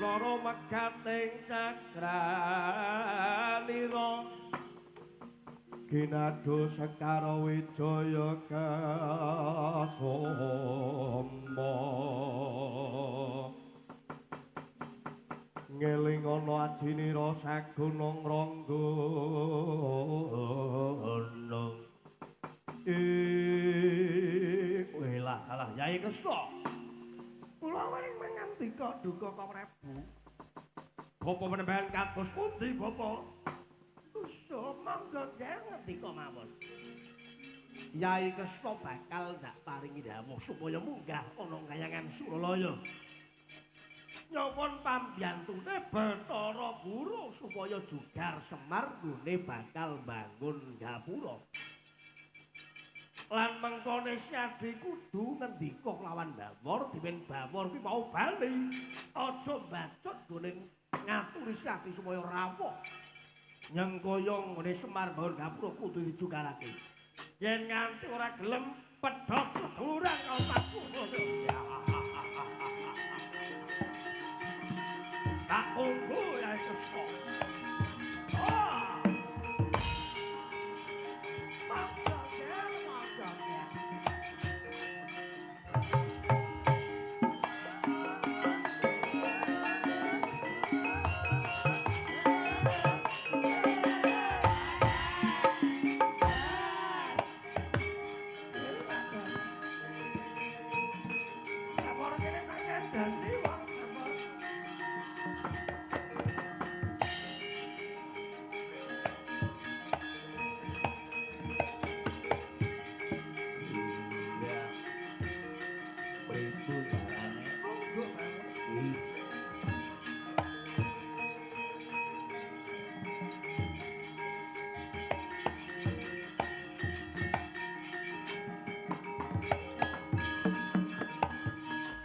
Baskara megating cakranira Ginado Sekara Wijaya Kasoma ngeling ana ajinira saguna ngrangga ing welah alah Yai Kresna kula wening mangandika duka Prabu. Bapa penemban kados pundi Bapa? Gusto monggo nggih ngendika mawon. Yai Kresna bakal ndak paringi dawuh supaya munggah ana kayangan Suralaya. Nyuwun pambiyantune Bathara Guru supaya jugar Semar nggone bakal mbangun gapura. Lan mengkone Syadi kudu ngendika kelawan Bawor diwen Bawor kuwi mau bali. Aja mbacut nggone ngaturi Syadi supaya rawuh. Nyengkaya nggone Semar mbangun gapura kudu dijugarake. Yen nganti ora gelem pedhot seduran otakku. Tak tunggu ya Kresna. Ah. Mangga ger, mangga ger. Kapor kene mangan dadi wong kapor. Iya. Pripun dalane? Monggo mawon. Ih.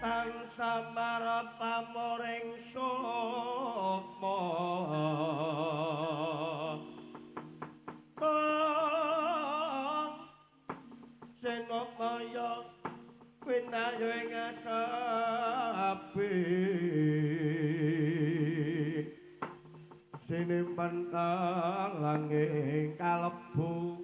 Tansah marep pamoring sukma. Senokmaya winayo ing asabe. Sinimpan kalanging kalebu.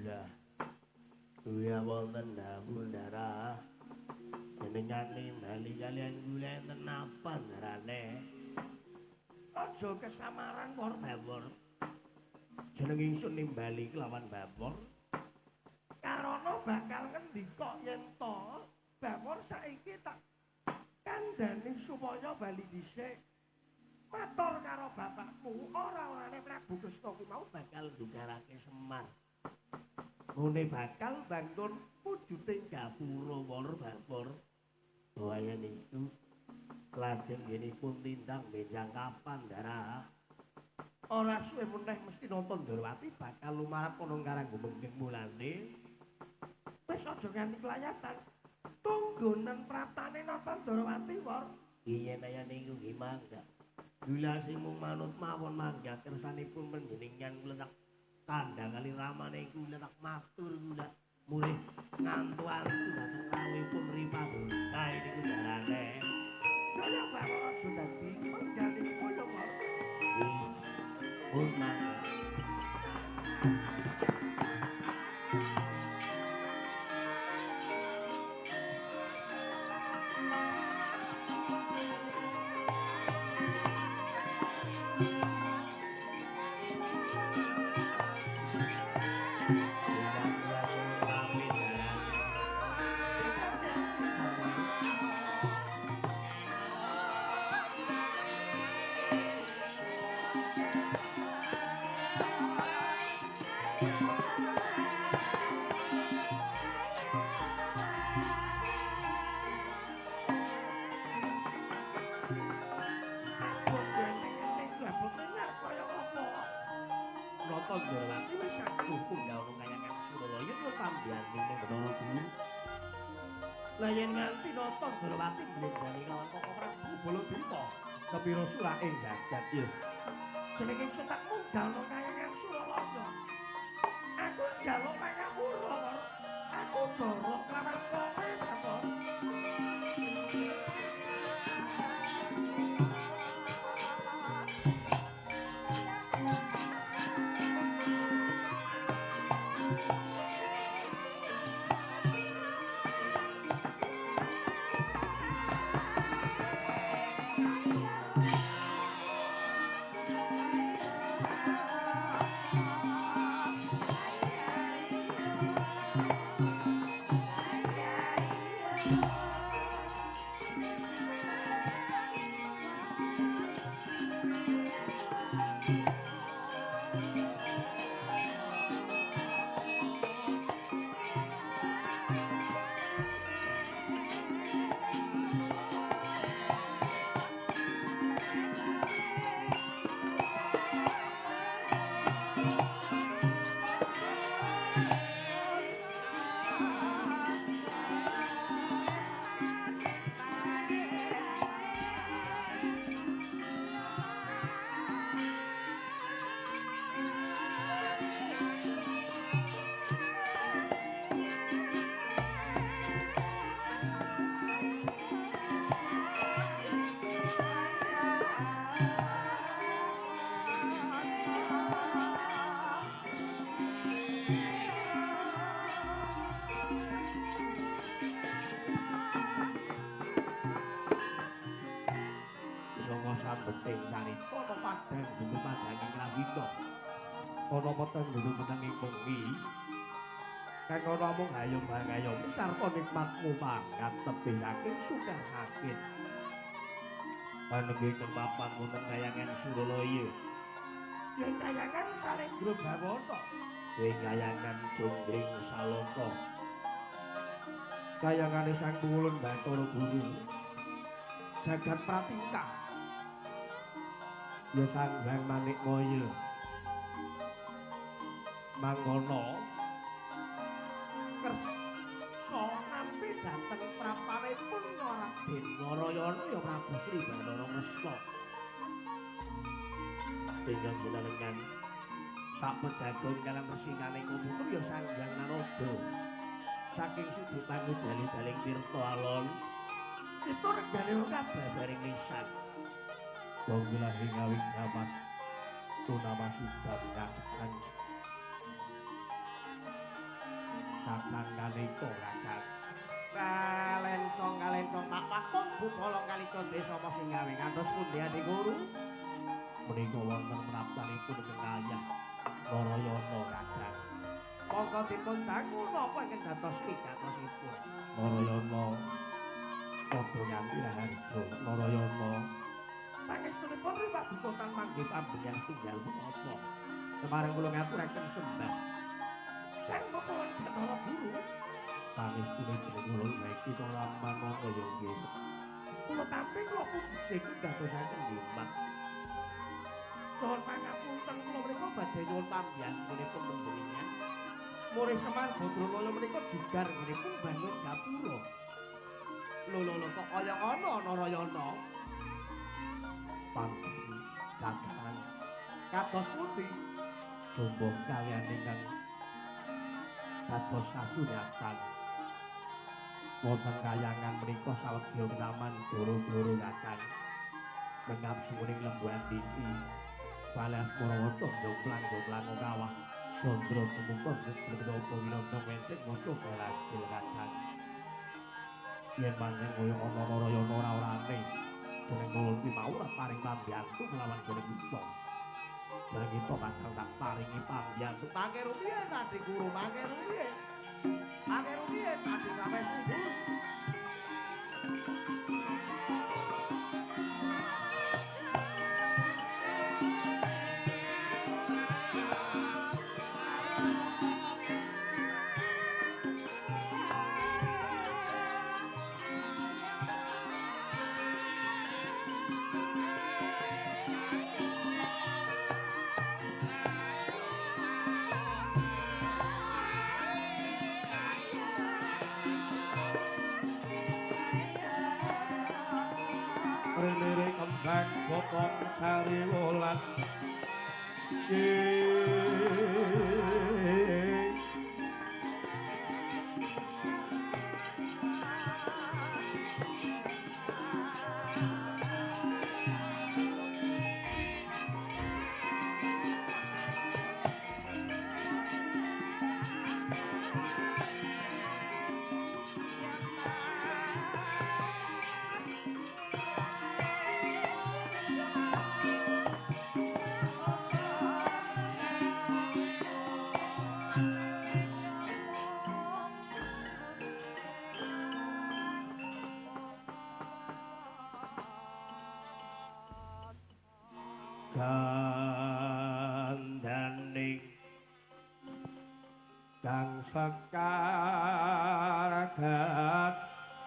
Lah. Kuwi wonten dawuh Ndara. Jenengan nimbali kalian kula enten napa ndarane? Aja kesamaran war Bawor. Jeneng ingsun nimbali kelawan Bawor. Karana bakal ngendika yen to Bawor saiki tak kandhani supaya bali dhisik. Matur karo bapakmu ora-orane Prabu Kresna kuwi mau bakal jugarake Semar. Ngene bakal bangun wujuding gapura war Bawor. Bahaya niku lajeng ngenipun tindang benjang kapan Ndara? Ora suwe meneh mesti nonton Ndorowati bakal lumarap ana Karang Gumengking mulane. Wis aja nganti kelayatan. Tunggunen praptane nonton Ndorowati war. Iya naya niku nggih mangga. Gula sing mung manut mawon mangga kersanipun panjenengan kula tak tandha kali ramane kula tak matur kula mulih ngantu-antu dhateng rawuhipun Ripadurga niku darane. Jaya Bawor aja dadi menggali kaya war. Nggih. Pun mangga. Nata Ndorowati wis saguh punggah ana kayangan Suralaya ya pambiyanune Bathara Guru. Lah yen nganti Nata Ndorowati mblenjani lawan Koko Prabu Baladewa sepira surake jagat ya. Jeneng ingsun tak munggah ana kayangan Suralaya. Aku njaluk pangapura, War. Aku Sambeting carita ana padhang dudu padhanging rawita. Ana peteng dudu petenging wengi. Kang ana mung hayom-hayom sarta nikmatmu pangkat tebih saking sukar sakit. Panenggih papan wonten kayangan Suralaya. Yen kayangan Salendra Bawana, ing kayangan Jonggring Salaka. Kayangane Sang Pulun Bathara Guru. Jagat Pratingkah. Ya Sang Hyang Manikmaya. Mangono kersa nampi dhateng prapanipun Raden Narayana ya Prabu Sri Bathara Kresna. Ingkang sinanengan sak pejagon kaliyan resikaning putra ya Sang Hyang Narada. Saking sudut pangudali-daling tirta alon cipta regane kababaring lisan. Wong wilahi ngawing gamas tunamasudan kakang kakang kaneka kakang kalencong kalencong tak pakung bubolong kalica desa sing gawe ngantos pundi ati guru menika wonten praptanipun kekayah Narayana kakang monggo dipun dangu napa ingkang dados pigatosipun Narayana padha nganti raharja Narayana pangestunipun paduka tan manggih pambengan setunggal menapa kemareng kula ngaturaken sembah Sang Bapak Bathara Guru pangestune jeneng kula iki lamanana ya nggih kula tampi kula pungsi dadosaken jimat nuwun pangapunten kula menika badhe nyuwun pambiyantunipun panjenengan murih Semar Badranaya menika jugar nggenipun bangun gapura lho lho lho kok kaya ngono Narayana pancen kakang kados pundi jombong kaliyan ingkang dados kasunyatan wonten kayangan menika sawegya taman goro-goro kakang nengap sumuning lembuhan titi bales Marawaca jomplang-jomplang kawah Candra tumungkul bendapa winandha wencing maca galagil kakang yen pancen kaya ana Narayana ora-orane jeneng kula kuwi mau ora paring pambiyantu kelawan jeneng kita. Jeneng kita bakal tak paringi pambiyantu. Mangke rupiye Adi Guru, mangke rupiye. Mangke rupiye Adi Pramesti Guru. Rene kembang bokong sari wulan Sekar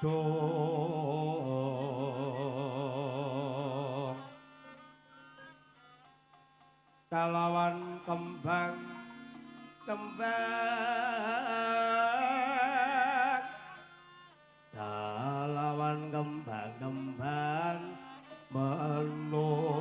Gadung kalawan kembang kembang kalawan kembang kembang menur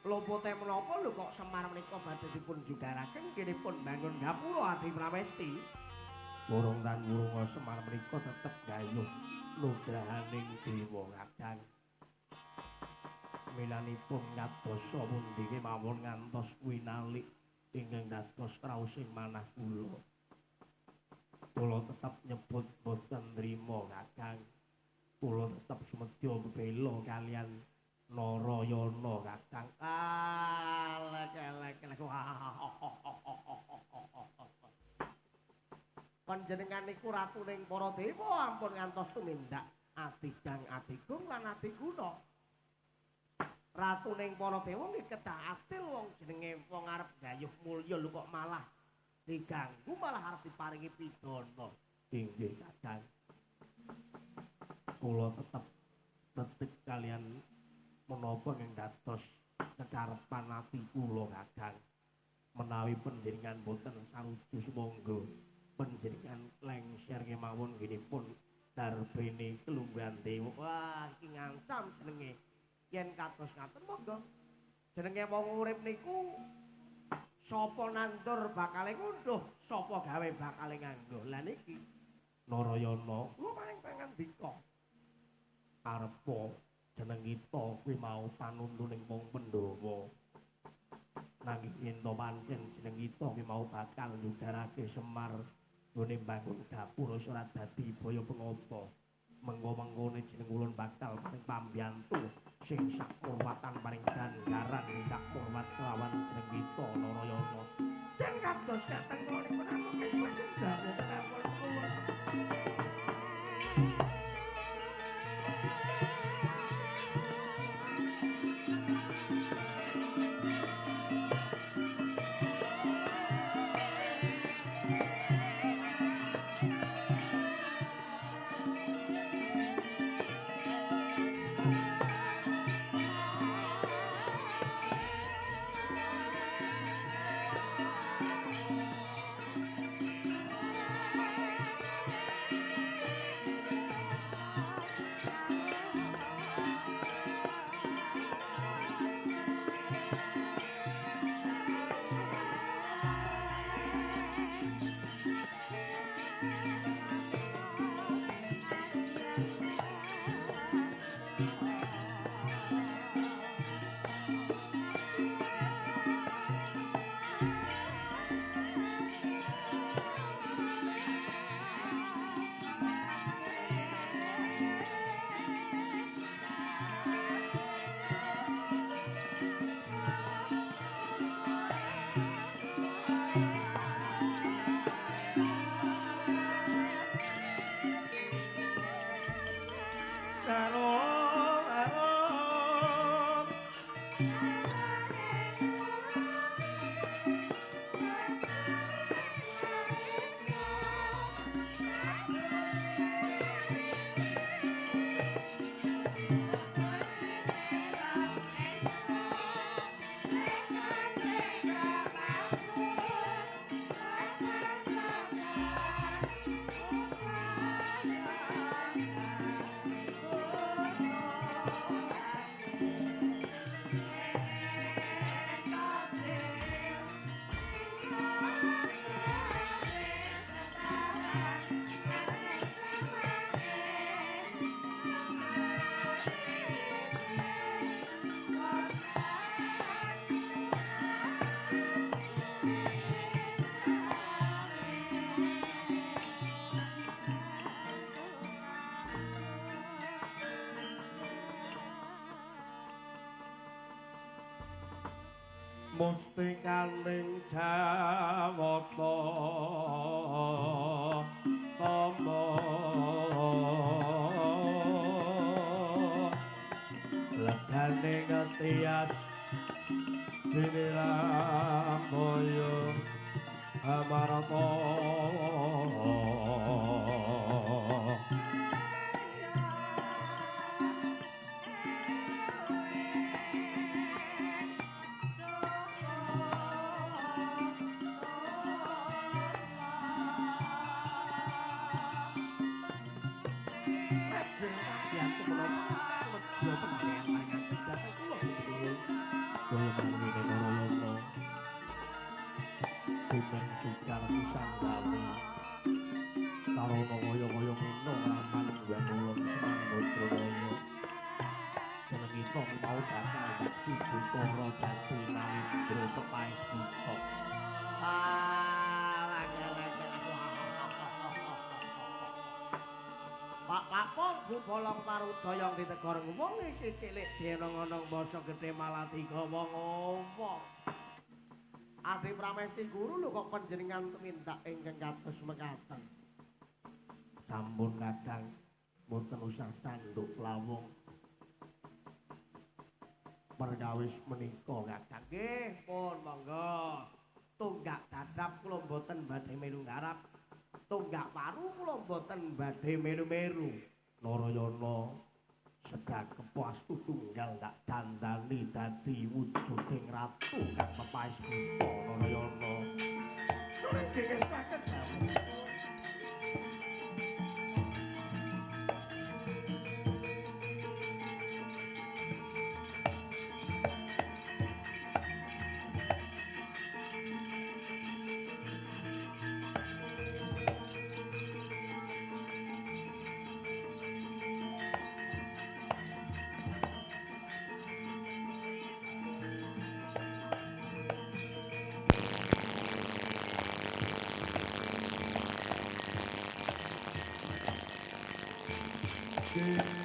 Lopote menapa lho kok Semar menika badhe dipun jugaraken kinipun bangun gapura Adi Pramesti. Wurung tan wurunga Semar menika tetep gayuh nugrahaning dewa Kakang. Milanipun kados pundi kemawon ngantos winalik ingkang dados raosing manah kula. Kula tetep nyebut boten nrima Kakang. Kula tetep sumedya bela kalian Narayana Kakang. Alek elek. Panjenengan niku ratuning para dewa ampun ngantos tumindak adigang adigung lan adiguna. Ratuning para dewa nggih kedah adil wong jenenge wong arep gayuh mulya lho kok malah diganggu malah arep diparingi pidana. Inggih Kakang. Kula tetep tetep kalian menapa ingkang dados kekarepan ati kula Kakang. Menawi panjenengan boten sarujuk sumangga panjenengan lengser kemawon nggihipun darbene kelungguhan dewa. Wah, iki ngancam jenenge. Yen kados ngaten monggo. Jenenge wong urip niku sapa nandur bakale ngunduh, sapa gawe bakale nganggo. Lah niki Narayana kula paring pangandika. Arepa jeneng kita kuwi mau panuntuning wong Pandhawa. Nanging yen to pancen jeneng kita kuwi mau bakal nyudarake Semar nggone mbangun gapura ora dadi baya pengapa. Mengko-mengkone jeneng ulun bakal paring pambiyantu sing sakmurwatan paring ganjaran sing sakmurwat kelawan jeneng kita Narayana. Den kados katen kula niku namung kesuwen dawuh kawula kula. Mustikaning Jawata tama legane ngetiyas Sinirambaya Amarta. Bolong parudayang ditegor wong isih cilik denong-onong basa gedhe malah digawa ngomong. Adi Pramesti Guru lho kok panjenengan tumindak ingkang kados mekaten. Sampun kadang mboten usah canduk lawung. Perkawis menika kadang nggih pun monggo. Tunggak dadap kula mboten badhe melu nggarap. Tunggak paru kula mboten badhe melu-melu. Narayana sedang kepastu tunggal tak dandani dadi wujuding ratu kang pepais buta Narayana. Yeah.